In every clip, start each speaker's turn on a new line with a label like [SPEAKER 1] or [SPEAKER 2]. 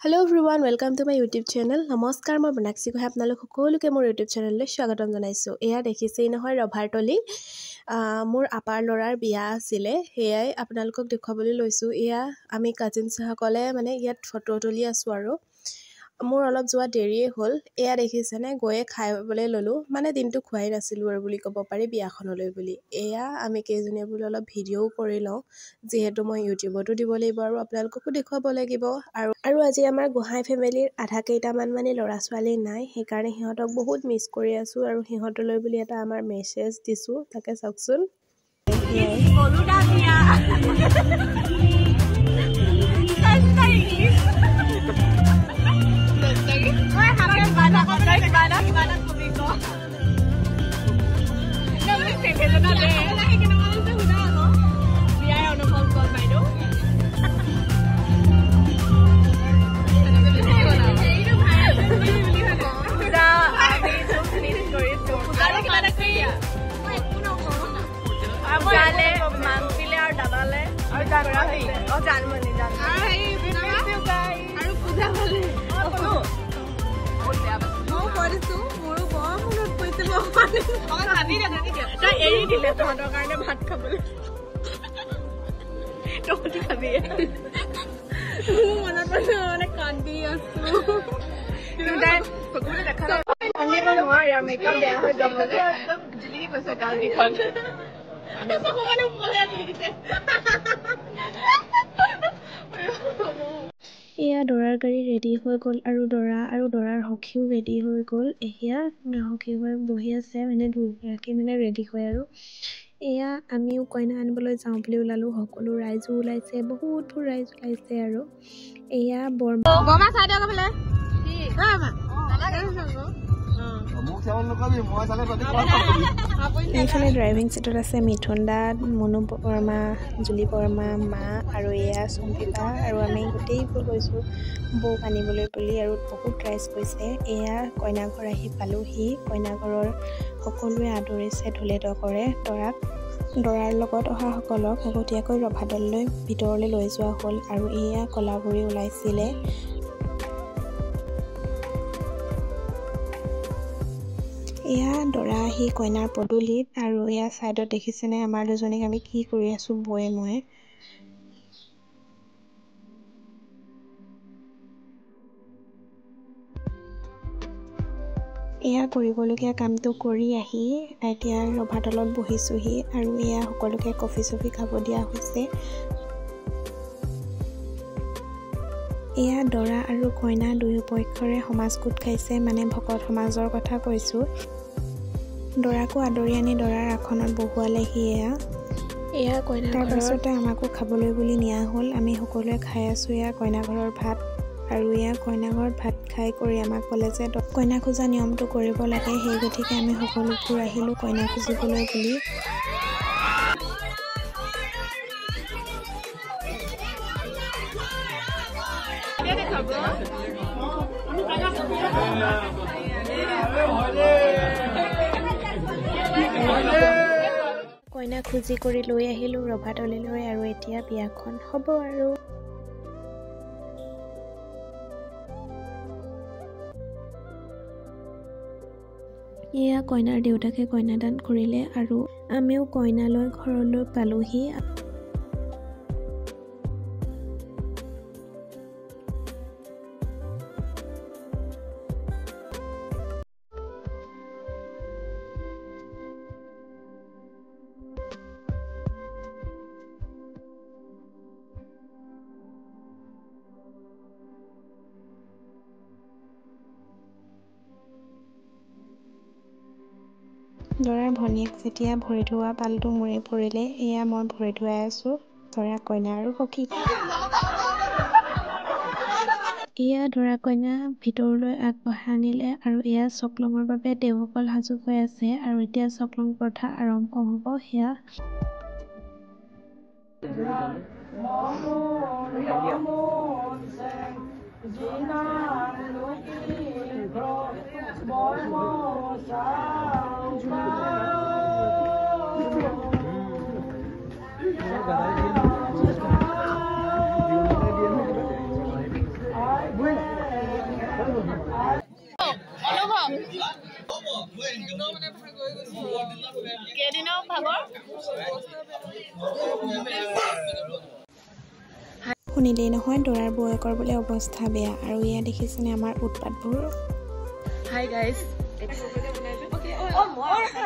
[SPEAKER 1] Hello everyone, welcome to my YouTube channel. নমস্কাৰ, মই বনাক্ষী গোহাঁই, আপোনালোক সকলোকে মোৰ ইউটিউব চেনেললৈ স্বাগতম জনাইছোঁ। এয়া দেখিছেই নহয় ৰভাৰতলি, মোৰ আপাৰ ল'ৰাৰ বিয়া আছিলে, সেয়াই আপোনালোকক দেখুৱাবলৈ লৈছোঁ। এয়া আমি কাজিনছসকলে মানে ইয়াত ফটো তুলি আছোঁ আৰু মোৰ অলপ যোৱা দেৰিয়ে হ'ল। এয়া দেখিছেনে, গৈয়ে খাবলৈ ল'লোঁ, মানে দিনটো খোৱাই নাছিলোঁ আৰু বুলি ক'ব পাৰি বিয়াখনলৈ বুলি। এয়া আমি কেইজনীয়ে বোলো অলপ ভিডিঅ'ও কৰি লওঁ, যিহেতু মই ইউটিউবতো দিব লাগিব আৰু আপোনালোককো দেখুৱাব লাগিব। আৰু আজি আমাৰ গোহাঁই ফেমিলিৰ আধা কেইটামান মানে ল'ৰা ছোৱালী নাই, সেইকাৰণে সিহঁতক বহুত মিছ কৰি আছোঁ আৰু সিহঁতলৈ বুলি এটা আমাৰ মেছেজ দিছোঁ, তাকে চাওকচোন।
[SPEAKER 2] এৰি দিলে তহঁতৰ কাৰণে ভাত খাবলৈ, তহঁতি খাবি। মোৰ মনত পৰিছে, মানে কান্দি আছো।
[SPEAKER 1] এয়া দৰাৰ গাড়ী ৰেডি হৈ গ'ল আৰু দৰা আৰু দৰাৰ সখীও ৰেডি হৈ গ'ল। এয়া সখী হৈ বহি আছে, মানে দুগৰাকী মানে ৰেডি হৈ। আৰু এয়া আমিও কইনা আনিবলৈ যাওঁ বুলি ওলালোঁ, সকলো ৰাইজো ওলাইছে, বহুতবোৰ ৰাইজ ওলাইছে। আৰু এয়া
[SPEAKER 2] বৰমা চাই দিয়ক এইফালে।
[SPEAKER 1] এইফালে ড্ৰাইভিং চিটত আছে মিথুন দা, মনু বৰ্মা, জুলি বৰ্মা, মা আৰু এয়া চম্পী বা। আৰু আমি গোটেইবোৰ গৈছোঁ বৌক আনিবলৈ বুলি আৰু বহুত ৰাইজ গৈছে। এয়া কইনা ঘৰ আহি পালোহি, কইনা ঘৰৰ সকলোৱে আদৰিছে ঢোলে ডগৰে দৰাক। দৰাৰ লগত অহাসকলক আগতীয়াকৈ ৰভাতললৈ ভিতৰলৈ লৈ যোৱা হ'ল। আৰু এয়া কলাবুৰী ওলাইছিলে। এয়া দৰা আহি কইনাৰ পদূলিত। আৰু এয়া ছাইডত দেখিছেনে আমাৰ দুজনীক আমি কি কৰি আছোঁ বৌয়ে মই। এয়া কৰিবলগীয়া কামটো কৰি আহি এতিয়া ৰভাতলত বহিছোঁহি। আৰু এয়া সকলোকে কফি চফি খাব দিয়া হৈছে। এয়া দৰা আৰু কইনা দুয়ো পক্ষৰে সমাজ গোট খাইছে, মানে ভকত সমাজৰ কথা কৈছোঁ। দৰাকো আদৰি আনি দৰাৰ আসনত বহুৱালেহি। এয়া কইনা, তাৰপাছতে আমাকো খাবলৈ বুলি নিয়া হ'ল, আমি সকলোৱে খাই আছোঁ এয়া কইনা ঘৰৰ ভাত। আৰু এয়া কইনা ঘৰত ভাত খাই কৰি আমাক ক'লে যে কইনা খোজা নিয়মটো কৰিব লাগে, সেই গতিকে আমি সকলোবোৰ আহিলোঁ কইনা খুজিবলৈ বুলি। কইনা খুজি কৰি লৈ আহিলোঁ ৰভাতলিলৈ আৰু এতিয়া বিয়াখন হ'ব। আৰু এয়া কইনাৰ দেউতাকে কন্যাদান কৰিলে আৰু আমিও কইনা লৈ ঘৰলৈ পালোহি। দৰাৰ ভনীয়েক যেতিয়া ভৰি ধোৱা পালটো মূৰে পৰিলে, এয়া মই ভৰি ধুৱাই আছোঁ দৰা কইনা আৰু সখী। এয়া দৰা কইনা ভিতৰলৈ আগবঢ়াই আনিলে আৰু এয়া চকলঙৰ বাবে দেওসকল সাজু হৈ আছে। আৰু এতিয়া চকলং প্ৰথা আৰম্ভ হ'ব। সেয়া
[SPEAKER 2] কেইদিনৰ ভাগৰ
[SPEAKER 1] শুনিলেই নহয় দৰাৰ বৌয়েকৰ বোলে অৱস্থা বেয়া। আৰু এয়া দেখিছেনে আমাৰ উৎপাতবোৰ।
[SPEAKER 2] Hi guys.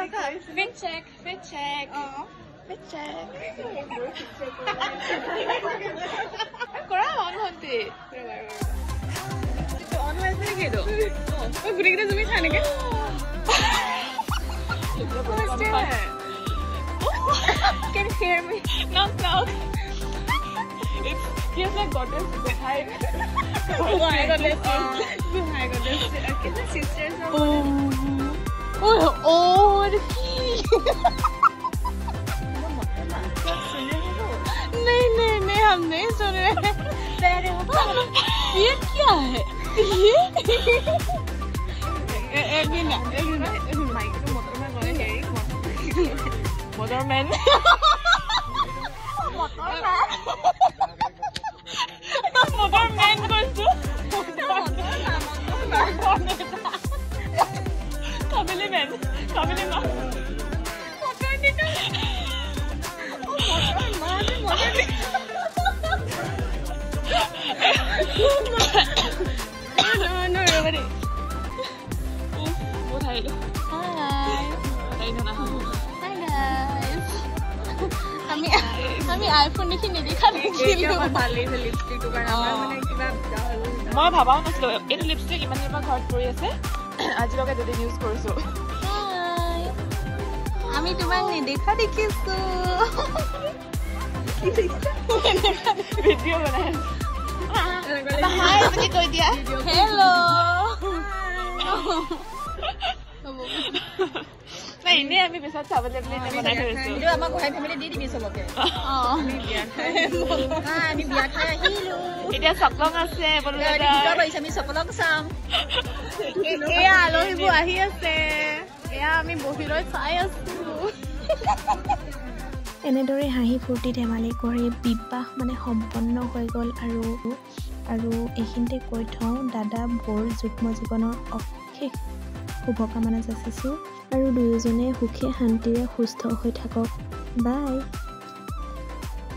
[SPEAKER 2] Okay, fit check, fit check. Fit check. কৰা অন ভণ্টি। অন হৈ আছে নেকি এইটো? গোটেইকেইটা জুমি খাই নেকি? Can you hear me? Knock knock. It's here's like goddess Gohai. Gohai goddess. Gohai goddess. Okay, the sisters are. Oh, oh, नहीं नहीं नहीं, हम नहीं सुन रहे। ये क्या है? ये एक मिनट, एक मिनट। मोटरमैन, मोटरमैन কৈছো। কাবেলি মেন, কাবেলি মা।
[SPEAKER 3] আমি আইফোন দেখি নেদেখা দেখিলো।
[SPEAKER 2] মই ভাবাও নাছিলো এইটো লিপষ্টিক ইমান দিনৰ পৰা ঘৰত পৰি আছে, আজিলৈকে দুদিন ইউজ কৰিছো।
[SPEAKER 3] আমি তোমাক নেদেখা দেখিছো।
[SPEAKER 2] ভিডিঅ' বনাই
[SPEAKER 3] হাই বুলি কৈ দিয়া। হেল্ল'।
[SPEAKER 2] নাই এনেই আমি পিছত চাবলৈ বুলি বনাই থৈছো।
[SPEAKER 4] আমাৰ গোহাঁই ফেমিলি দি দিবি চবকে। আমি বিয়া খাই আহিলো।
[SPEAKER 2] এতিয়া চকলং আছে,
[SPEAKER 4] আমি চকলং চাম।
[SPEAKER 3] এয়া আলহীবোৰ আহি আছে, এয়া আমি বহি লৈ চাই আছো।
[SPEAKER 1] এনেদৰে হাঁহি ফূৰ্তি ধেমালি কৰি বিবাহ মানে সম্পন্ন হৈ গ'ল। আৰু আৰু এইখিনিতে কৈ থওঁ, দাদা বৌৰ যুগ্ম জীৱনৰ অশেষ শুভকামনা যাচিছোঁ আৰু দুয়োজনে সুখে শান্তিৰে সুস্থ হৈ থাকক। বাই।